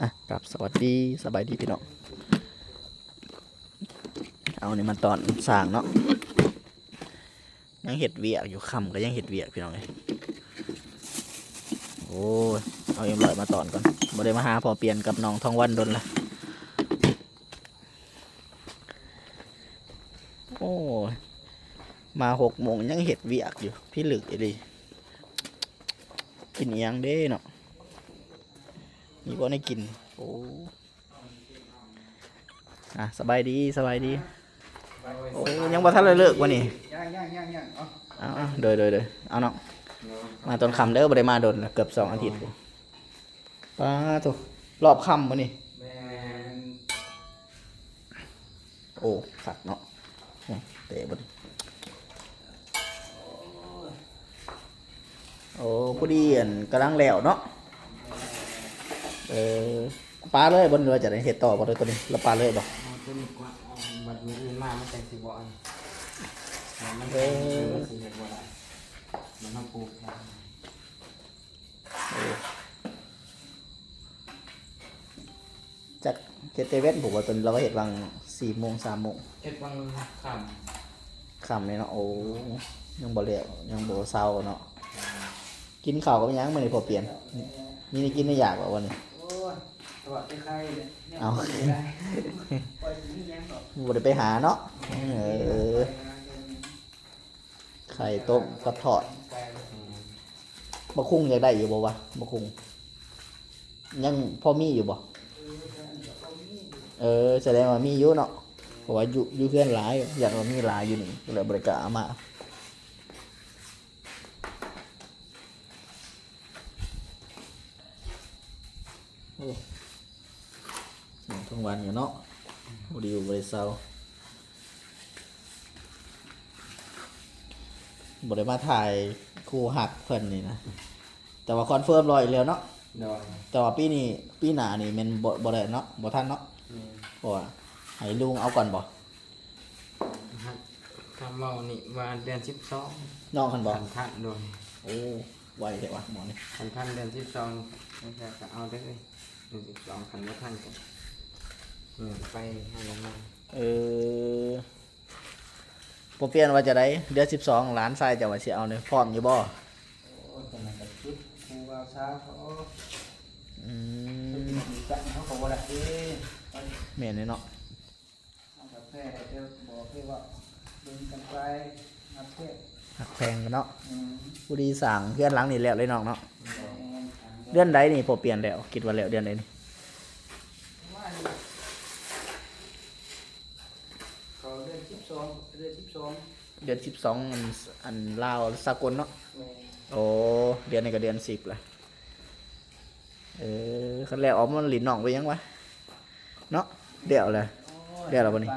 ອ່ະ ຄັບ ສະຫວັດດີ ສະບາຍດີພີ່ນ້ອງ. ເອົານີ້ມາຕ້ອນຊ້າງເນາະ ຍັງເຮັດວຽກຢູ່ ຄ່ຳກໍຍັງເຮັດວຽກພີ່ນ້ອງເອີຍ. ໂອ້ຍ ເອົາເອັມຮ້ອຍມາຕ້ອນກ່ອນ ບໍ່ໄດ້ມາຫາພໍ່ປ່ຽນກັບນ້ອງທອງວັນດົນລະ. ໂອ້ຍ ມາຫົກໂມງຍັງເຮັດວຽກຢູ່ ພິລຶກອີ່ຫຼີ. ກິນອີ່ຫຍັງເດ້ເນາະ ມີບໍ່ແນວກິນ? ໂອ້ ອ່ະ ສະບາຍດີ ສະບາຍດີ. ໂອ້ ຍັງບໍ່ທັນໄດ້ເລີກວະນີ້? ຍັງໆໆໆ ເອົາ ເອົາໆ ໂດຍໆໆ ເອົາເນາະ ມາຕອນຄ່ຳເດີ ບໍ່ໄດ້ມາດົນລະ ເກືອບສອງອາທິດ. ປາໂທ້ ຮອບຄ່ຳມື້ນີ້. ແມ່ນ. ໂອ້ ຄັກເນາະ ເຕະບໍ່ດີ. ໂອ້ ພໍດີອັນກຳລັງແລ້ວເນາະ. ເອີ ປະເລີຍບໍ່ ຫຼືວ່າຈະໄດ້ເຮັດຕໍ່ບໍ່ ໂຕນີ້ ລະປະເລີຍບໍ່? ເອົາໂຕນີ້ກ່ອນ ເອົາບັດມື້ອື່ນມາມັນຈັ່ງຊິບໍ່ອັນ ມັນ ເອີ ມັນຊິເຮັດບໍ່ໄດ້ ມັນເຮົາປູກ. ໂອ້ ຈັກເຮັດແຕ່ເວັນພຸ້ນບໍ່ ຕົນລາວເຮັດຫວ່າງສີ່ໂມງ ສາມໂມງ ເຮັດຫວ່າງຄ່ຳ ຄ່ຳເລີຍເນາະ. ໂອ້ ຍັງບໍ່ແລ້ວ ຍັງບໍ່ເຊົາເນາະ. ກິນເຂົ້າກັບຫຍັງມື້ນີ້ພໍ່ປ່ຽນ? ມີແນວກິນແນວຢາກບໍ່ມື້ນີ້? ໂອ້ຍ ສະບາຍແຕ່ໄຂ່ເລີຍ ເອົາ ບໍ່ໄດ້ໄປຫາເນາະ. ເອີ ໄຂ່ຕົ້ມກັບທອດ. ບັກຄຸງຢາກໄດ້ຢູ່ບໍ່ວະ ບັກຄຸງ ຍັງພໍມີຢູ່ບໍ່? ເອີ ສະແດງວ່າມີຢູ່ເນາະ ເພາະວ່າຢູ່ ຢູ່ເຮືອນຫຼາຍ ຢ້ານວ່າມີຫຼາຍຢູ່ນີ້ ກໍເລີຍບໍ່ໄດ້ກ້າເອົາມາ. ໂອ້ ນ້ອງທອງວັນຢູ່ເນາະ ບໍ່ໄດ້ຢູ່ບໍ່ໄດ້ເຊົາ ບໍ່ໄດ້ມາຖ່າຍຄູ່ຮັກເພິ່ນນີ້ນະ ແຕ່ວ່າຄອນເຟີມຮ້ອຍແລ້ວເນາະ. ໂດຍ ແຕ່ວ່າປີນີ້ ປີໜ້ານີ້ແມ່ນບໍ່ ບໍ່ໄດ້ເນາະ ບໍ່ທັນເນາະ. ແມ່ນ ເພາະວ່າໃຫ້ລຸງເອົາກ່ອນບໍ່? ຄັນເວົ້ານີ້ວ່າເດືອນສິບສອງ ນ້ອງຫັ້ນບໍ່? ຄັນທັນ ໂດຍ. ໂອ້ ໄວແທ້ວະໝໍນີ້ ຄັນທັນເດືອນສິບສອງນີ້ ມັນກະເອົາໄດ້ເລີຍ ເດືອນສິບສອງ ຄັນບໍ່ທັນກະ ເອີ ໄປຫາໂຮງງານ. ເອີ ພໍ່ປ່ຽນວ່າຈັ່ງໃດ ເດືອນສິບສອງ ຫຼານຊາຍເຈົ້າວ່າຊິເອົານີ້ ພ້ອມຢູ່ບໍ່? ໂອ້ຍ ຕອນນັ້ນກະຈຸດຄູບ່າວສາວເຂົາ ອືມ ເຂົາກໍບໍ່ໄດ້ເດ້. ແມ່ນເນາະ. ເຮົາກໍແຄ່ແຕ່ບອກແຄ່ເວົ້າ ເບິ່ງກັນໄປ ຮັກແພງ ຮັກແພງກັນເນາະ. ອືມ ຜູ້ດີສ້າງເຮືອນຫຼັງນີ້ແລ້ວເລີຍນ້ອງເນາະ. ແມ່ນ. ເດືອນໃດນີ້ພໍ່ປ່ຽນແລ້ວ? ຄິດວ່າແລ້ວເດືອນໃດນີ້? ປະມານ ເຂົ້າເດືອນສິບສອງ ເດືອນສິບສອງ ເດືອນສິບສອງ ອັນ ອັນລາວສາກົນເນາະ. ແມ່ນ. ໂອ້ ເດືອນນີ້ກໍເດືອນສິບລະ. ເອີ ຄັນແລ້ວອອກມາຫຼິ້ນນອກໄປຫຍັງວະເນາະ. ແລ້ວລະ ໂອ້ຍ ແລ້ວລະບໍ່ນີ້? ມັ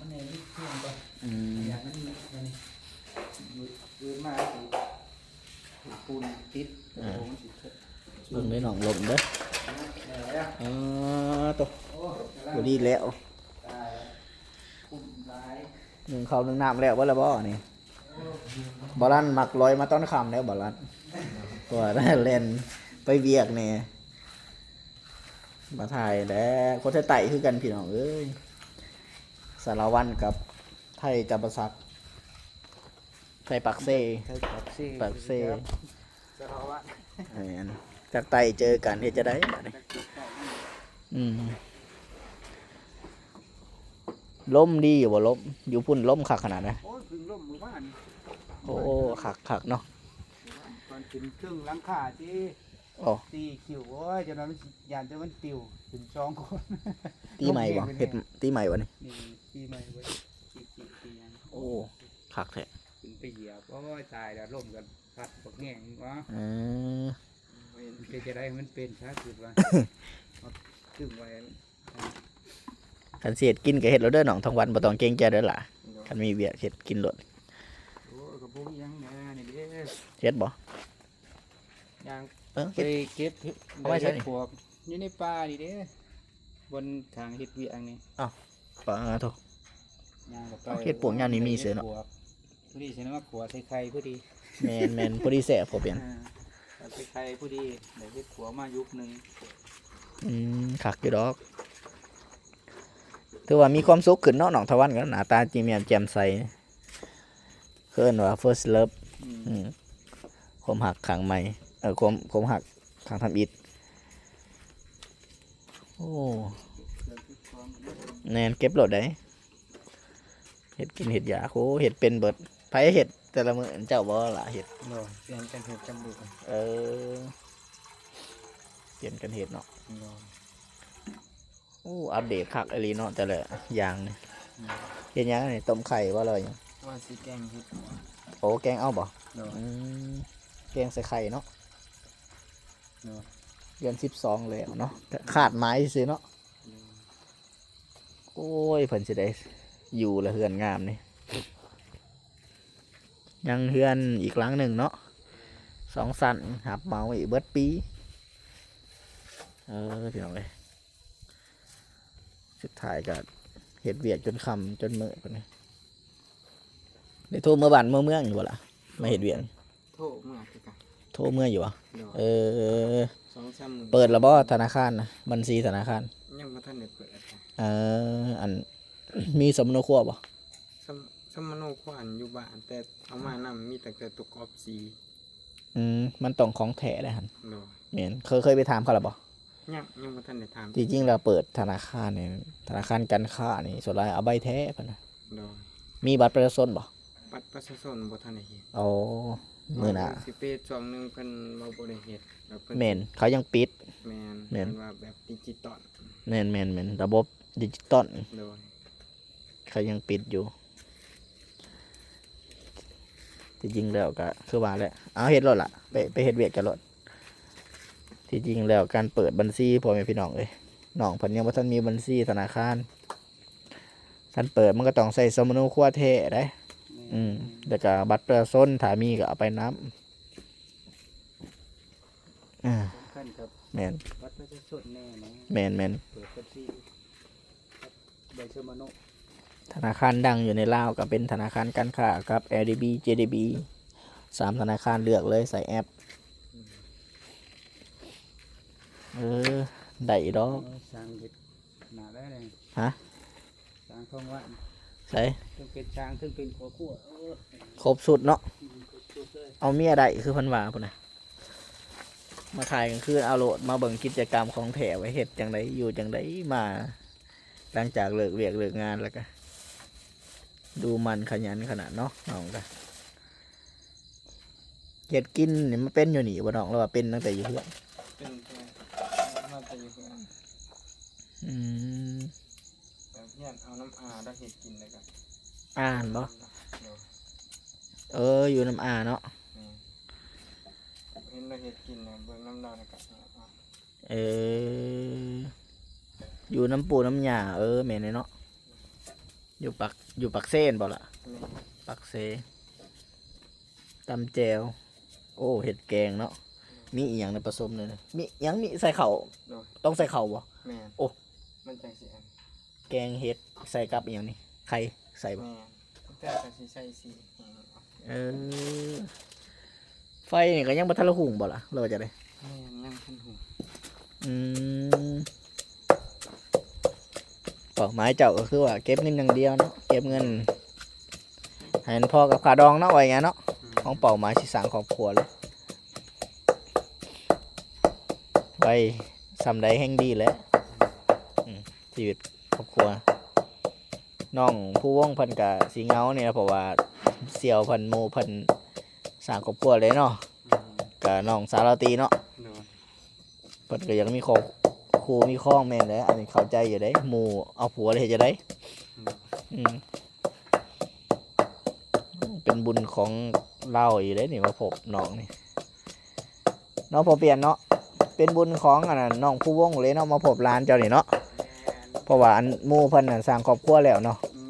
ນໃຫ້ວິດເຄື່ອງກ່ອນ. ອືມ ຢ່າງນັ້ນ ອັນນີ້ ວືດມາຊິ ປູນຕິດ ອ່າ ໂອ້ ມັນຊິເຈັບ. ເບິ່ງເດີນ້ອງ ລົມເດີ. ເອີ ເອີ ໂຕ ໂອ້ຍ ພໍດີແລ້ວ ຕາຍ ກຸ້ມຫຼາຍ. ໜຶ້ງເຂົ້າໜຶ້ງນ້ຳແລ້ວເບິດລະບໍ່ນີ້? ບໍ່ລັນມັກລອຍມາຕອນຄ່ຳແລ້ວ ບໍ່ລັນ ເພາະວ່າແລ່ນໄປວຽກແດ່ ມາຖ່າຍແຫຼະ. ຄົນໄທໃຕ້ຄືກັນພີ່ນ້ອງເອີຍ ສາລະວັນກັບໄທຈຳປາສັກ ໄທປາກເຊ ໄທປາກເຊ ປາກເຊ ສາລະວັນ. ແມ່ນ ຈາກໃຕ້ເຈີກັນເຮັດຈັ່ງໃດບາດນີ້? ອືມ ລົມດີຢູ່ບໍ່? ລົມ ຢູ່ພຸ້ນລົມຄັກຂະໜາດໃດ? ໂອ້ຍ ເພິ່ງລົມມື້ວານ. ໂອ້ ຄັກໆເນາະ ຕອນຂຶ້ນເທິງຫຼັງຄາຕິ. ໂອ້ ຕີຄິວ ໂອ້ຍ ຈົນວ່າມັນຊິຢ້ານແຕ່ມັນປິວ ຂຶ້ນສອງຄົນ. ຕີໃໝ່ບໍ່? ເຮັດຕີໃໝ່ບໍ່ນີ້? ນີ້ຕີໃໝ່ເວີຍ ຕີ ຕີຫຍັງ. ໂອ້ ຄັກແທ້ ຂຶ້ນໄປຢຽບ ໂອ້ຍ ຕາຍແລ້ວ ລົມກໍພັດບັກແຮງເນາະ. ເອີ ເປັນຈັ່ງໃດມັນເປັນຊະ ຄິດວ່າ ມາຕຶງໄວ້. ຄັນຊິເຮັດກິນກໍເຮັດໂລດເດີນ້ອງທອງວັນ ບໍ່ຕ້ອງເກງໃຈເດີຫຼ້າ. ໂດຍ ຄັນມີວຽກເຮັດກິນໂລດ. ໂອ້ຍ ກໍບໍ່ມີຫຍັງແດ່ນີ້ເດ້ ເຮັດບໍ່? ຍ່າງ ເອີ ເກັບ ໄປເກັບ ເອົາໄວ້ໃສນີ້? ເຫັດປວກຢູ່ໃນປ່ານີ້ເດ້ ບ່ອນທາງເຮັດວຽກນີ້. ອ້າວ ປາໂທ້ ຍ່າງກໍໄປ. ເອົາ ເຮັດປວກຍາມນີ້ມີເສີເນາະ ເຮັດປວກ ພໍດີຊິມາຂົ້ວໃສ່ໄຂ່ພໍດີ. ແມ່ນໆ ພໍດີແຊບ ພໍປ່ຽນ ອ່າ ໃສ່ໄຂ່ພໍດີ ໄດ້ເຮັດຂົວມາຍຸກໜຶ່ງ. ອືມ ຄັກຢູ່ດອກ ຖືວ່າມີຄວາມສຸກຂຶ້ນເນາະ ນ້ອງທະວັນກໍໜ້າຕາຈິ້ມແຍ້ມແຈ່ມໃສ ເອີ້ນວ່າ first love ອືມ ອືມ ຄວາມຮັກຄັ້ງໃໝ່ ເອີ ຄວາມ ຄວາມຮັກຄັ້ງທຳອິດ. ໂອ້ ແມ່ນ ເກັບໂລດໃດ ເຮັດກິນເຮັດຢາກ ໂອ້ ເຮັດເປັນເບິດ ໃຜເຮັດແຕ່ລະມື້ ເຈົ້າບໍ່ລະເຮັດ? ໂດຍ ປ່ຽນກັນເຮັດກັບລູກ ເອີ ປ່ຽນກັນເຮັດເນາະ ໂດຍ. ໂອ້ ອັບເດດຄັກອີ່ຫຼີເນາະ ແຕ່ລະຢ່າງນີ້ ອືມ ເຮັດຫຍັງນີ້ ຕົ້ມໄຂ່ບໍ່ ຫຼືຫຍັງ? ວ່າຊິແກງເຫັດ ໂອ້ ແກງເອົາບໍ່? ໂດຍ ອືມ ແກງໃສ່ໄຂ່ເນາະ ໂດຍ ເດືອນສິບສອງແລ້ວເນາະ ຄາດໝາຍຊື່ໆເນາະ ໂດຍ ໂອ້ຍ ເພິ່ນຊິໄດ້ຢູ່ລະ ເຮືອນງາມນີ້ ຍັງເຮືອນອີກຫຼັງໜຶ່ງເນາະ ສອງຊັ້ນ ຮັບເໝົາອີກເບິດປີ ເອີ ພີ່ນ້ອງເອີຍ. ສຸດທ້າຍກໍເຮັດວຽກຈົນຄ່ຳຈົນມືພຸ້ນນະ ໄດ້ໂທເມືອບ້ານເມືອເມືອງຢູ່ບໍ່ລະ? ມາເຮັດວຽກ ໂທເມືອຄືກັນ ໂທເມືອຢູ່ບໍ່? ໂດຍ ເອີ ສອງສາມມື້ ເປີດແລ້ວບໍ່ທະນາຄານນະ ບັນຊີທະນາຄານ? ຍັງບໍ່ທັນໄດ້ເປີດ ເອີ ອັນ ມີສຳມະໂນຄົວບໍ່? ສຳ ສຳມະໂນຄົວຫັ້ນຢູ່ບ້ານ ແຕ່ເອົາມານຳມີຕັ້ງແຕ່ຕົວກອບສີ ອືມ ມັນຕ້ອງຂອງແທ້ເດ້ຫັ້ນ ໂດຍ ແມ່ນ ເຄີຍ ເຄີຍໄປຖາມເຂົາແລ້ວບໍ່? ຍັງ ຍັງບໍ່ທັນໄດ້ຖາມ ທີ່ຈິງແລ້ວເປີດທະນາຄານນີ້ ທະນາຄານການຄ້ານີ້ ສ່ວນຫຼາຍເອົາໃບແທ້ພຸ້ນນະ ໂດຍ ມີບັດປະຊາຊົນບໍ່? ບັດປະຊາຊົນບໍ່ທັນໄດ້ເຮັດ ໂອ້ ມື້ໜ້າ ຊິໄປເຮັດຊ່ວງໜຶ່ງ ເພິ່ນວ່າບໍ່ໄດ້ເຮັດ ແລ້ວເພິ່ນ ແມ່ນ ເຂົາຍັງປິດ ແມ່ນ ແມ່ນ ເພິ່ນວ່າແບບດິຈິຕອນ ແມ່ນໆໆ ລະບົບດິຈິຕອນ ໂດຍ ເຂົາຍັງປິດຢູ່ ທີ່ຈິງແລ້ວກໍຄືວ່າແຫຼະ ເອົາເຮັດໂລດລະ ໄປ ໄປເຮັດວຽກເຈົ້າໂລດ ທີ່ຈິງແລ້ວການເປີດບັນຊີ ພໍ່ແມ່ພີ່ນ້ອງເອີຍ ນ້ອງເພິ່ນຍັງບໍ່ທັນມີບັນຊີທະນາຄານ ຄັນເປີດມັນກໍຕ້ອງໃຊ້ສຳມະໂນຄົວແທ້ໃດ໋ ແມ່ນ ອືມ ແລ້ວກໍບັດປະຊາຊົນ ຖ້າມີກໍເອົາໄປນຳ ອ່າ ສຳຄັນກັບ ແມ່ນ ບັດປະຊາຊົນແນ່ນະ ແມ່ນໆ ເປີດບັນຊີກັບໃບສຳມະໂນ ທະນາຄານດັງຢູ່ໃນລາວກໍເປັນທະນາຄານການຄ້າກັບ ແອລດີບີ ເຈດີບີ ສາມທະນາຄານ ເລືອກເລີຍໃສ່ແອັບ ອືມ ເອີ ໄດ້ດອກ ເອີ ສ້າງເຮັດ ຂະໜາດໃດນີ້ ຮະ? ສ້າງຂອງຫວານ ໃສ? ເທິງເປັນຊ່າງ ເທິງເປັນພໍ່ຄົວ ເອີ ຄົບຊຸດເນາະ ອືມ ຄົບຊຸດເລີຍ ເອົາເມຍໄດ້ຄືເພິ່ນວ່າພຸ້ນນະ ມາຖ່າຍກາງຄືນເອົາໂລດ ມາເບິ່ງກິດຈະກຳຂອງແທ້ວ່າເຮັດຈັ່ງໃດ ຢູ່ຈັ່ງໃດ ມາຫຼັງຈາກເລີກວຽກເລີກງານແລ້ວກະ ດຸໝັ່ນຂະຫຍັນຂະໜາດເນາະ ນ້ອງກະ. ເຮັດກິນນີ້ມາເປັນຢູ່ນີ້ບໍ່ນ້ອງ ຫຼືວ່າເປັນຕັ້ງແຕ່ຢູ່ເຮືອນ? ເປັນແຕ່ ມາແຕ່ຢູ່ເຮືອນ ອືມ ແບບເຮືອນເອົານຳອາລະເຮັດກິນແລ້ວກະ ອາຫັ້ນບໍ່? ໂດຍ ເອີ ຢູ່ນຳອາເນາະ ແມ່ນ ເຫັນລະເຮັດກິນ ເບິ່ງນຳລາວແລ້ວກະ ເອີ ຢູ່ນຳປູ່ນຳຍ່າ ເອີ ແມ່ນແຫຼະເນາະ ຢູ່ປາກ ຢູ່ປາກເຊແມ່ນບໍ່ລະ? ແມ່ນ ປາກເຊ ຕຳແຈ່ວ ໂອ້ ເຮັດແກງເນາະ ມີອີ່ຫຍັງນະປະສົມເລີຍນະ ມີຫຍັງ ມີໃສ່ເຂົ້າ ໂດຍ ຕ້ອງໃສ່ເຂົ້າບໍ່? ແມ່ນ ໂອ້ ມັນຈັ່ງຊິອັນ ແກງເຫັດໃສ່ກັບອີ່ຫຍັງນີ້ ໄຂ່ໃສ່ບໍ່? ແມ່ນ ແຕ່ກໍຊິໃສ່ສີແຫ້ງ ເອີ ໄຟນີ້ກໍຍັງບໍ່ທັນລະຮຸ່ງບໍ່ລະ ຫຼືວ່າຈັ່ງໃດ? ແມ່ນ ຍັງທັນຮຸ່ງ ອືມ ເປົ້າໝາຍເຈົ້າກໍຄືວ່າເກັບເງິນຢ່າງດຽວເນາະ ເກັບເງິນໃຫ້ມັນພໍກັບຄ່າດອງເນາະ ວ່າຫຍັງເນາະ ອືມ ຂອງເປົ້າໝາຍຊິສ້າງຄອບຄົວເລີຍ ໄວສ່ຳໃດແຮ່ງດີແຫຼະ ອືມ ຊີວິດຄອບຄົວ ນ້ອງພູວົງເພິ່ນກະຊິເຫງົານີ້ແຫຼະ ເພາະວ່າສ່ຽວເພິ່ນ ໝູ່ເພິ່ນສ້າງຄອບຄົວເລີຍເນາະ ອືມ ກະນ້ອງສາວລາວຕີເນາະ ໂດຍ ເພິ່ນກໍຢາກມີຄອບ ຄູ່ມີຄອງ ແມ່ນແຫຼະ ອັນນີ້ເຂົ້າໃຈຢູ່ເດ້ ໝູ່ເອົາຜົວແລ້ວເຮັດຈັ່ງໃດ ອືມ ອືມ ເປັນບຸນຂອງລາວອີກເດ້ນີ້ ມາພົບນ້ອງນີ້ ເນາະ ພໍ່ປ່ຽນເນາະ ເປັນບຸນຂອງອັນນັ້ນ ນ້ອງພູວົງເລີຍເນາະ ມາພົບຫຼານເຈົ້ານີ້ເນາະ ແມ່ນ ເພາະວ່າອັນໝູ່ເພິ່ນນັ້ນສ້າງຄອບຄົວແລ້ວເນາະ ອື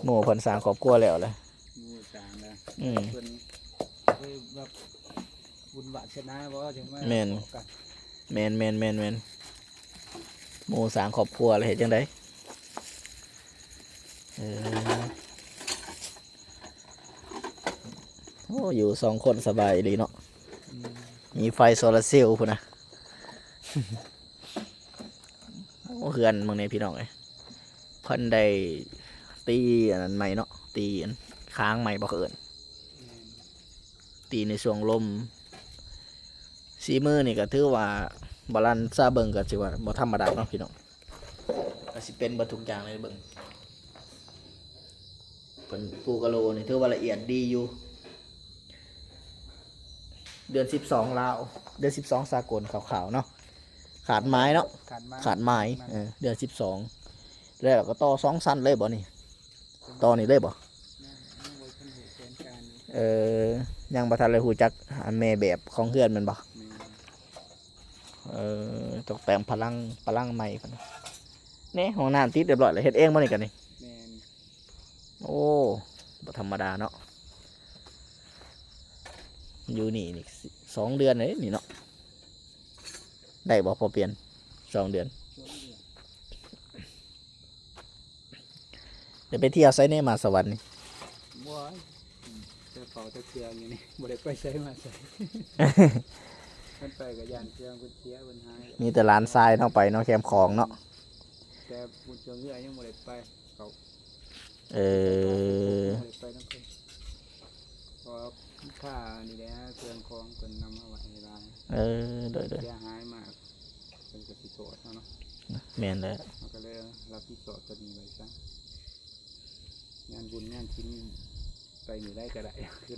ມ ໝູ່ເພິ່ນສ້າງຄອບຄົວແລ້ວລະ ໝູ່ສ້າງແລ້ວ ອືມ ເພິ່ນເຄີຍແບບ ບຸນວາສະໜາບໍ່ ຈັ່ງມາ ແມ່ນ ພົບກັນ ແມ່ນໆໆໆ ໝູ່ສ້າງຄອບຄົວແລ້ວເຮັດຈັ່ງໃດ ເອີ ໂອ້ ຢູ່ສອງຄົນສະບາຍອີ່ຫຼີເນາະ ອືມ ມີໄຟໂຊລາເຊວພຸ້ນນະ. ໂອ້ ເຮືອນເບິ່ງແດ່ພີ່ນ້ອງເອີຍ ເພິ່ນໄດ້ຕີອັນນັ້ນໃໝ່ເນາະ ຕີອັນຄ້າງໃໝ່ບໍ່ ເຂົາເອີ້ນ ແມ່ນ ຕີໃນຊ່ວງລົມ. ສີມືນີ້ກໍຖືວ່າ ບາລັນຊາເບິ່ງກໍຖືວ່າບໍ່ທຳມະດາເນາະພີ່ນ້ອງ ກໍຊິເປັນເບິດທຸກຢ່າງເລີຍ ເບິ່ງ ເພິ່ນປູກະໂລນີ້ຖືວ່າລະອຽດດີຢູ່. ເດືອນສິບສອງລາວ ເດືອນສິບສອງສາກົນຂາວໆເນາະ ຂາດໝາຍເນາະ ຂາດໝາຍ ຂາດໝາຍ ເອີ ເດືອນສິບສອງ ແລ້ວກໍຕໍ່ສອງຊັ້ນເລີຍບໍ່ນີ້ ຕໍ່ນີ້ເລີຍບໍ່? ຍັງບໍ່ທັນຮູ້ແຜນການຢູ່ ເອີ ຍັງບໍ່ທັນໄດ້ຮູ້ຈັກ ອັນແມ່ແບບຂອງເຮືອນແມ່ນບໍ່? ແມ່ນ ເອີ ຕົກແຕ່ງພະລັງ ພະລັງໃໝ່ພຸ້ນ ນີ້ຫ້ອງນ້ຳຕິດຮຽບຮ້ອຍແລ້ວ ເຮັດເອງບໍ່ນີ້ກະນີ້? ແມ່ນ ໂອ້ ບໍ່ທຳມະດາເນາະ ຢູ່ນີ້ນີ້ ສອງເດືອນເດ້ນີ້ເນາະ ໄດ້ບໍ່ພໍປ່ຽນ ສອງເດືອນ? ໄດ້ໄປທ່ຽວໃສແດ່ມາສະຫວັນນີ້? ບໍ່ ແຕ່ເຝົ້າແຕ່ເຄື່ອງຢູ່ນີ້ ບໍ່ໄດ້ໄປໃສມາໃສ ຄັນໄປກໍຢ້ານເຄື່ອງເພິ່ນເສຍເພິ່ນຫາຍ ມີແຕ່ຫຼານຊາຍເນາະໄປເນາະ ແຄມຂອງເນາະ ແຕ່ບຸນຊ່ວງເຮືອຍັງບໍ່ໄດ້ໄປ ເຂົາ ເອີ ບໍ່ໄດ້ໄປນຳເພິ່ນ ເພາະວ່າມີຄ່ານີ້ແຫຼະ ເຄື່ອງຂອງເພິ່ນນຳມາໄວ້ຫຼາຍ ເອີ ໂດຍໆ ເສຍຫາຍມາ ເພິ່ນກໍຊິໂທດເຮົາເນາະ ແມ່ນແຫຼະ ເຮົາກໍເລີຍຮັບຜິດຊອບຕົວນີ້ໄວ້ຊະ ງານບຸນງານສິນໄປມື້ໃດກໍໄດ້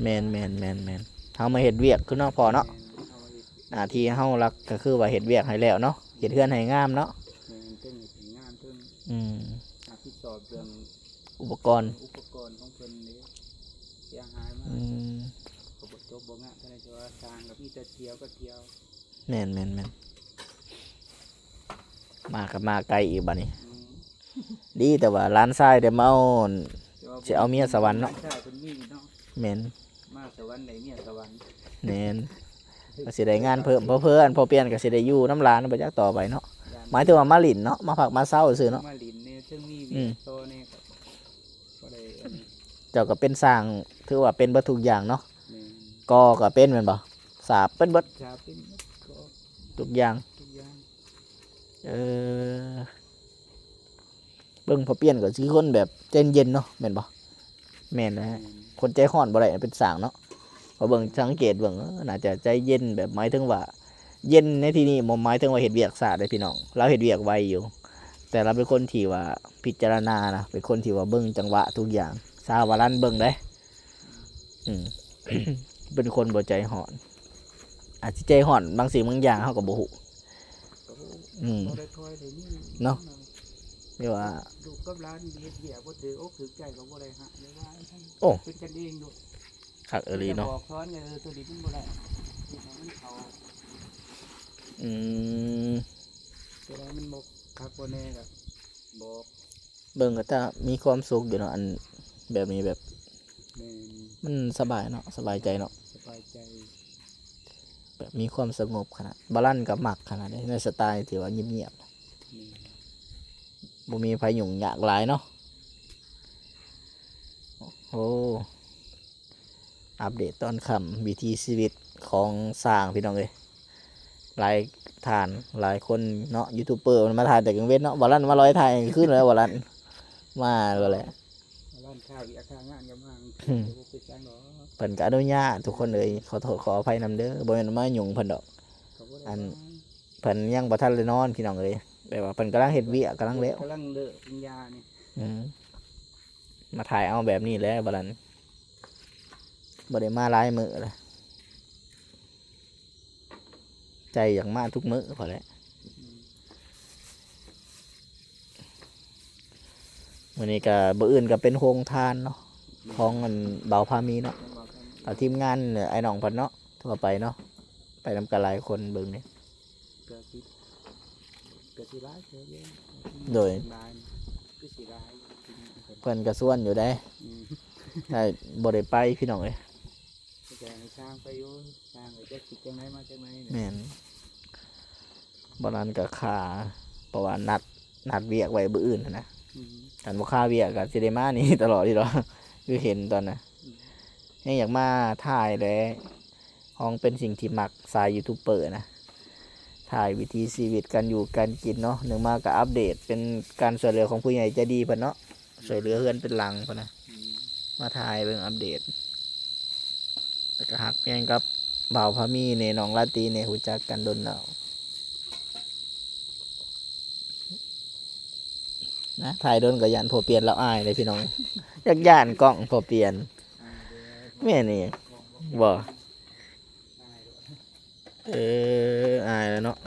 ແມ່ນໆໆໆ ເຮົາມາເຮັດວຽກຄືເນາະພໍ່ເນາະ ແມ່ນ ເຮົາມາເຮັດ ໜ້າທີ່ເຮົາຫຼັກກໍຄືວ່າເຮັດວຽກໃຫ້ແລ້ວເນາະ ເຮັດເຮືອນໃຫ້ງາມເນາະ ແມ່ນ ເຖິງເຮັດໃຫ້ງາມ ເຖິງ ອືມ ຮັບຜິດຊອບເລື່ອງ ອຸປະກອນ ອຸປະກອນຂອງເພິ່ນເດ້ ເສຍຫາຍມາ ອືມ ກໍບໍ່ຈົບບໍ່ງາມເທົ່າໃດ ແຕ່ວ່າຊ່າງກໍມີແຕ່ທ່ຽວກໍທ່ຽວ ແມ່ນໆໆ ມາກໍມາໄກອີກບາດນີ້ ອືມ ດີແຕ່ວ່າຫຼານຊາຍໄດ້ມາເອົາ ຊິເອົາເມຍສະຫວັນເນາະ ຫຼານຊາຍເພິ່ນມີເນາະ ແມ່ນ ມາສະຫວັນໄດ້ເມຍສະຫວັນ ແມ່ນ ກໍຊິໄດ້ງານເພີ່ມ ເຜີໆອັນພໍ່ປ່ຽນກໍຊິໄດ້ຢູ່ນຳຫຼານບໍ່ຈັກຕໍ່ໄປເນາະ ຢ້ານ ໝາຍເຖິງວ່າມາຫຼິ້ນເນາະ ມາພັກມາເຊົາຊື່ເນາະ ມາຫຼິ້ນແດ່ ເຖິງມີວຽກ ອືມ ຕໍ່ແດ່ກໍບໍ່ໄດ້ອັນ ເຈົ້າກໍເປັນຊ່າງ ຖືວ່າເປັນເບິດທຸກຢ່າງເນາະ ແມ່ນ ກໍ ກໍເປັນແມ່ນບໍ່? ສາບເປັນເບິດ ສາບເປັນເບິດ ກໍ ທຸກຢ່າງ ທຸກຢ່າງ ເອີ ເບິ່ງພໍ່ປ່ຽນກໍຄືຄົນແບບໃຈເຢັນເນາະ ແມ່ນບໍ່? ແມ່ນແຫຼະ ແມ່ນ ຄົນໃຈຮ້ອນບໍ່ໄດ້ເປັນຊ່າງເນາະ ເພາະເບິ່ງ ສັງເກດເບິ່ງ ເອີ ໜ້າຈະໃຈເຢັນ ແບບໝາຍເຖິງວ່າ ເຢັນໃນທີ່ນີ້ບໍ່ໝາຍເຖິງວ່າເຮັດວຽກຊ້າເດ້ພີ່ນ້ອງ ລາວເຮັດວຽກໄວຢູ່ ແຕ່ລາວເປັນຄົນທີ່ວ່າພິຈາລະນານະ ເປັນຄົນທີ່ວ່າເບິ່ງຈັງຫວະທຸກຢ່າງ ຊາວວາລັນເບິ່ງເດ້ ອືມ ເປັນຄົນບໍ່ໃຈຮ້ອນ ອາດຊິໃຈຮ້ອນບາງສິ່ງບາງຢ່າງເຮົາກໍບໍ່ຮູ້ ກໍບໍ່ ອືມ ບໍ່ໄດ້ຄ່ອຍໄດ້ຍິນເນາະ ແບບວ່າລູກກັບຫຼານເຮັດວຽກບໍ່ຖືກອົກຖືກໃຈກໍບໍ່ໄດ້ຮັກໄດ້ວ່າ ໂອ້ ເປັນກັນເອງໂລດ ຄັກອີ່ຫຼີເນາະ ມີແຕ່ບອກສອນກັນ ເອີ ໂຕນີ້ມັນບໍ່ໄດ້ ເຮັດໃຫ້ມັນເຂົ້າ ອືມ ໂຕໃດມັນບໍ່ຄັກບໍ່ແນ່ກໍບອກ ເບິ່ງກໍຕາມີຄວາມສຸກຢູ່ເນາະ ອັນແບບນີ້ແບບ ແມ່ນ ມັນສະບາຍເນາະ ສະບາຍໃຈເນາະ ສະບາຍໃຈ ແບບມີຄວາມສະຫງົບຂະໜາດ ບາລັນກໍມັກຂະໜາດເດ້ ໃນສະໄຕທີ່ວ່າງຽບໆ ແມ່ນ ບໍ່ມີໃຜຫຍຸ້ງຍາກຫຼາຍເນາະ ໂອ້ ອັບເດດຕອນຄ່ຳ ວິຖີຊີວິດຂອງຊ່າງພີ່ນ້ອງເອີຍ ຫຼາຍທ່ານຫຼາຍຄົນເນາະ ຢູທູບເບີມາຖ່າຍແຕ່ກາງເວັນເນາະ ບາລັນມາລອຍຖ່າຍກາງຄືນແລ້ວ ບາລັນມາແລ້ວແຫຼະ ບາລັນຄ່າວຽກຄ່າງານກໍມາ ອືມ ບໍ່ເປັນຫຍັງດອກ ເພິ່ນກໍອະນຸຍາດ ທຸກຄົນເອີຍ ຂໍໂທດຂໍອະໄພນຳເດີ ບໍ່ແມ່ນມາຫຍຸ້ງເພິ່ນດອກ ກໍບໍ່ໄດ້ ອັນ ວ່າ ເພິ່ນຍັງບໍ່ທັນໄດ້ນອນພີ່ນ້ອງເອີຍ ແບບວ່າເພິ່ນກຳລັງເຮັດວຽກ ກຳລັງແລ້ວ ກຳລັງເລີກກິນຢານີ້ ອືມ ມາຖ່າຍເອົາແບບນີ້ແຫຼະ ບາລັນ ບໍ່ໄດ້ມາຫຼາຍມື້ແລ້ວ ໃຈຢາກມາທຸກມື້ພໍແຫຼະ ອືມ ມື້ນີ້ກະ ມື້ອື່ນກະເປັນໂຮງທານເນາະ ຂອງອັນບ່າວພາມີເນາະ ແມ່ນບໍ່? ກັບທີມງານອ້າຍນ້ອງເພິ່ນເນາະ ທົ່ວໄປເນາະ ໄປນຳກັນຫຼາຍຄົນເບິ່ງນີ້ ກະຊິ ກະຊິຫຼາຍເຕີບຢູ່ ໂດຍ ຫຼາຍ ຄືຊິຫຼາຍ ເພິ່ນກະຊວນຢູ່ເດ້ ອືມ ແຕ່ບໍ່ໄດ້ໄປພີ່ນ້ອງເອີຍ ແຕ່ໃຫ້ຊ່າງໄປຢູ່ ຊ່າງກໍຈັກຊິຈັ່ງໃດມາຈັ່ງໃດນີ້ ແມ່ນ ບໍ່ນັ້ນກໍຄາ ເພາະວ່ານັດ ນັດວຽກໄວ້ມື້ອື່ນຫັ້ນນະ ອືມ ຄັນບໍ່ຄາວຽກກໍຊິໄດ້ມານີ້ຕະຫຼອດຢູ່ດອກ ຄືເຫັນຕອນນະ ອືມ ແຮງຢາກມາຖ່າຍແຫຼະ ຂອງເປັນສິ່ງທີ່ມັກ ສາຍຢູທູບເບີນະ ໄ ຖ່າຍວິຖີຊີວິດການຢູ່ການກິນເນາະ ໜຶ່ງມາກໍອັບເດດ ເປັນການຊ່ວຍເຫຼືອຂອງຜູ້ໃຫຍ່ໃຈດີເພິ່ນເນາະ ຊ່ວຍເຫຼືອເຮືອນເປັນຫຼັງພຸ້ນນະ ອືມ ມາຖ່າຍເບິ່ງອັບເດດ ແລ້ວກໍຮັກແພງກັບບ່າວພາມີແດ່ ນ້ອງລາຕີແດ່ ຮູ້ຈັກກັນດົນແລ້ວ ນະ ຖ່າຍດົນກໍຢ້ານພໍ່ປ່ຽນລາວອາຍເດ້ພີ່ນ້ອງ ຈັກຢ້ານກ້ອງພໍ່ປ່ຽນ ແມ່ນນີ້ບໍ່? ເອີ ອາຍແລ້ວເນາະ